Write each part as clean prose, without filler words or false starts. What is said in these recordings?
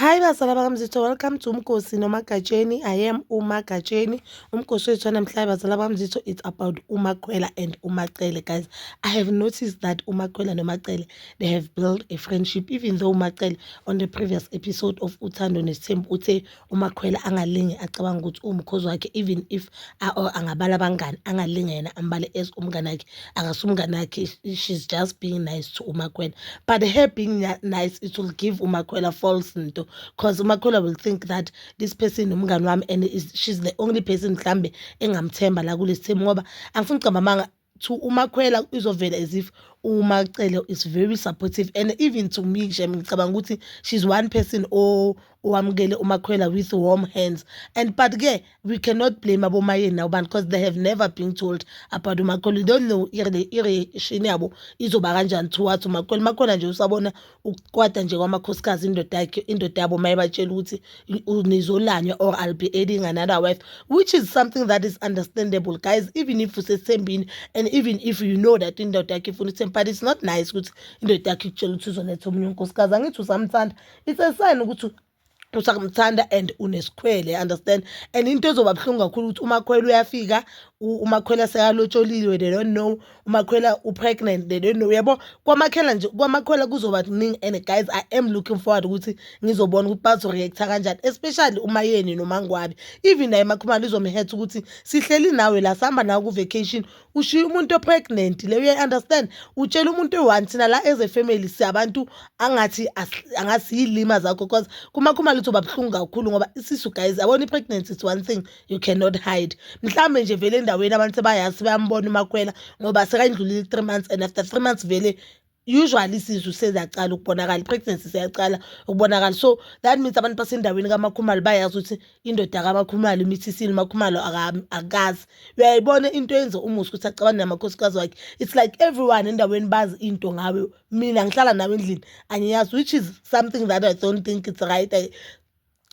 Hi bazala bakaMzitho, welcome to Umgosi noMagatsheni. I am uMagatsheni. Umgosi wethu wanamhlanje, bazala bakaMzitho, it's about uMakhwela and uMacele. Guys, I have noticed that uMakhwela noMacele, they have built a friendship, even though uMacele on the previous episode of Uthando Nesithembu uthe uMakhwela angalinge acabanga ukuthi uwumkhozi wakhe, even if or angabala abangani, angalinge yena ambale as umngane wakhe, akasumngane wakhe. She's just being nice to uMakhwela, but her being nice, it will give uMakhwela false nto, because uMakhwela will think that this person umngani wami and she's the only person mhlambe engamthemba la kulesi thembu, ngoba angifuni ukucamba amanga, to uMakhwela izovela as if uMacele is very supportive. And even to me nje, ngicabanga ukuthi she's one person owamukele uMakhwela with warm hands. And but ke we cannot blame abomayeni nabani, because they have never been told about uMakhwela. We don't know i-reaction yabo izoba kanjani towards uMakhwela. Umakhwela nje usabona ukukwata nje kwamakhosikazi, indoda yakhe, indoda yabo, mayebatshela ukuthi nizolanywa or I'll be adding another wife, which is something that is understandable, guys, even if usesithembini and even if you know that indoda yakhe ifuna isithembu. But it's not nice ukuthi indoda yakhe ikutshela ukuthi uzoletha omunye unkosikazi. Angithi usamthanda? It's a sign ukuthi usamthanda and unesikhwele, understand? And into ezoba buhlungu kakhulu ukuthi uMakhwela uyafika, uMakhwela sekalotsholiwe, they don't know. UMakhwela u-pregnant, they don't know, yabo. Kwamakhela nje, kwamakhwela kuzoba kuningi. And guys, I am looking forward ukuthi ngizobona ukuthi bazo-react-a kanjani, especially uMayeni noMangwabi. Even naye Makhumalo izom-hurt ukuthi sihleli nawe la, sihamba nawe ku-vacation, ushiya umuntu o-pregnant le, uyayi-understand? Utshela umuntu oyi-one, thina la as a family siyabantu angathi angasiyilima zakho, because kuMakhumalo uzoba buhlungu kakhulu, ngoba isisu, guys, yabona, i-pregnancy is one thing you cannot hide. Mhlawumbe nje vele endaweni abantu sebayazi, bayambona uMakhwela ngoba sekayindlulile 3 months, and after 3 months vele usually isisu seziyacala ukubonakala, i-pregnancy seyacala ukubonakala. So that means abantu basendaweni kaMakhumalo bayazi ukuthi indoda kaMakhumalo imithisile, uMakhumalo akazi. Uyayibona into eyenza uMusa ukuthi acabane namakhosikazi wakhe? It's like everyone endaweni bazi into ngawe, mina ngihlala nawe endlini angiyazi, which is something that I don't think it's right.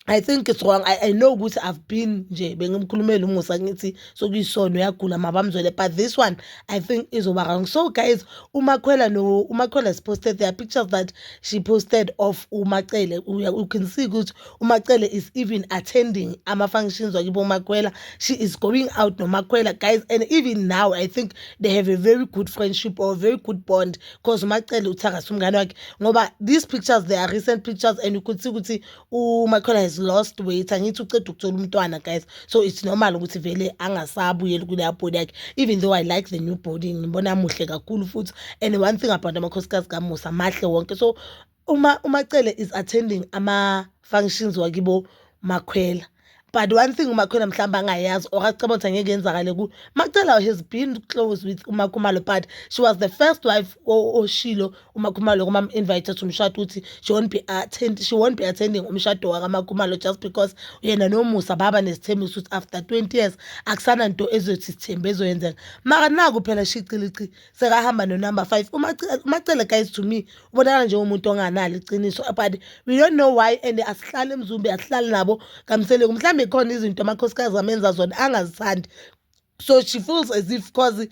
I think it's wrong. I know ukuthi I've been nje bengimkhulumela uMusa, ngithi sokuyisona, uyagula, mabamzwele, but this one I think izoba wrong. So guys, uMakhwela no uMakhwela has posted, there are pictures that she posted of uMacele. You can see ukuthi uMacele is even attending ama-functions wakibo uMakhwela. She is going out noMakhwela, guys, and even now I think they have a very good friendship or a very good bond, because uMacele uthi akasumngane wakhe, ngoba these pictures, they are recent pictures, and you could see ukuthi uMakhwela has lost weight. Angithi uceda ukuthola umntwana, guys? So it's normal ukuthi vele angasabuyeli kuleya body yakhe, even though I like the new body, ngibona muhle kakhulu futhi. And one thing about amakhosikazi kaMusa, mahle wonke. So uma uMacele is attending ama-functions wakibo Makhwela, but one thing uMakhwela mhlawumbe angayazi or acabanga ukuthi angeke yenzakale ku Macele has been close with uMakhumalo, but she was the first wife oshilo uMakhumalo kuma-invite to umshado ukuthi she won't be attending umshado wakaMakhumalo, just because yena noMusa baba nesithembiso ukuthi after 20 years akusananto ezothi sithembe ezoyenzeka. Mara naku phela shicilici sekahamba no-number 5 uMacele. Guys, to me ubonakala njengomuntu onganalo iqiniso, but we don't know why, and asihlali eMzumbe, asihlali nabo kaMseleku. Mhlawumbe khona izinto amakhosikazi amenza zona angazithandi, so she feels as if cause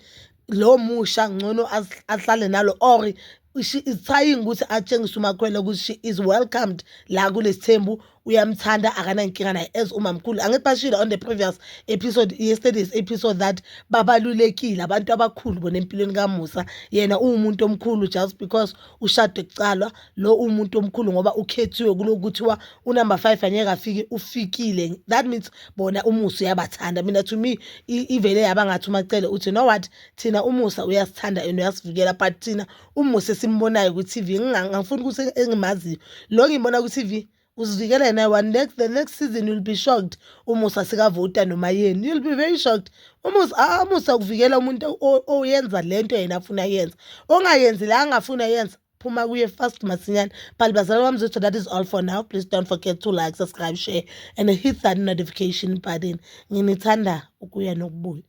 lo musha ngcono ahlale nalo, or she is trying ukuthi atshengise uMakhwela ukuthi she is welcomed la kulesithembu, uyamthanda, akanankinga naye as umamkhulu. Angithi bashilo on the previous episode, yesterday's episode, that babalulekile abantu abakhulu bona empilweni kaMusa. Yena uwumuntu omkhulu just because ushade kucalwa lo, uwumuntu omkhulu ngoba ukhethiwe kuloku kuthiwa unumber 5 angeke afike, ufikile. That means bona uMusa uyabathanda. Mina, to me, ivele yaba ngathi uMacele uthi, "No, what, thina uMusa uyasithanda and uyasivikela, but thina uMusa esimbonayo ku-TV, ngifuna ukuthi engimaziyo lo ngibona ku-TV uzivikela yena one." Next, the next season, you'll be shocked uMusa sikavota noma yeni. You'll be very shocked. Umusa, uMusa ukuvikela umuntu oyenza lento yena afuna yenza, ongayenzi la angafuna yenza, phuma kuye fast, masinyane. But bazali bami zethu, that is all for now. Please don't forget to like, subscribe, share and hit that notification button. Nginithanda ukuya nokubuya.